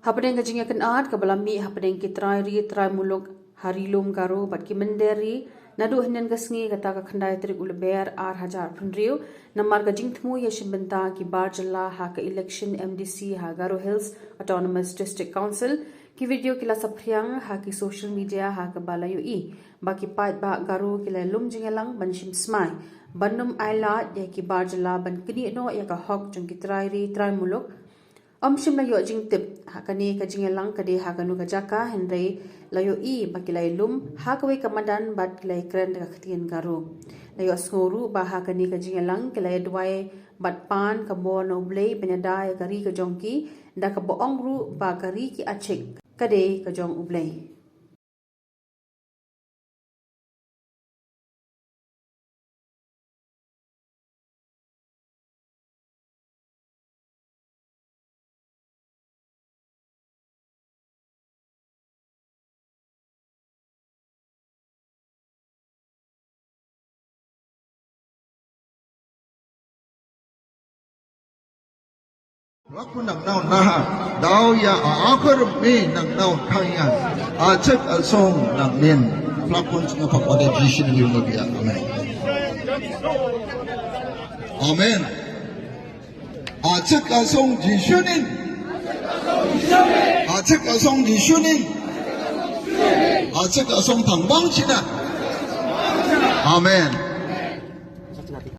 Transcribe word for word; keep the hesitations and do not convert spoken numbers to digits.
Hapdeng ka jingïakynad kaba la mih hapdeng ki trai ri trai muluk ha Ri Lum Garo bad ki mynder ri naduh hynnin ka sngi kata ka khyndai tarik u Lber ar hajar phew hynriew, namar ka jingthmu ïashimbynta ki bar jylla ha ka election M D C ha Garo Hills Autonomous District Council, ki video ki la saphriang ha ki social media ha kaba la ïohi ba ki paidbah Garo ki la lum jingïalang ban shim smai ban ym ailad ïa ki bar jylla ban knieh noh ïa ka hok jong ki trai ri trai muluk. Ym shym la ïoh jingtip ha kane ka jingïalang ka dei ha kano ka jaka, hynrei la ïohi ba ki la ïalum ha kawei ka madan bad ki la ïakren da ka ktien Garo. La ïohsngew ruh ba ha kane ka jingïalang ki la ïaduwai bad pan ka bor na U Blei ban ïada ïa ka ri ka jong ki, da kaba ong ruh ba ka ri ki Achik ka dei ka jong U Blei. Phlak kun nang naun naha, dau ïa a akhir me nang naun khang ïan, a chek a song nang nin. Phlak kun chunga pap pada Jisu ni wi. Amen. Amen. A chek a song Jisu nin. A chek a song Jisu nin. A chek a song tang bang china. Amen.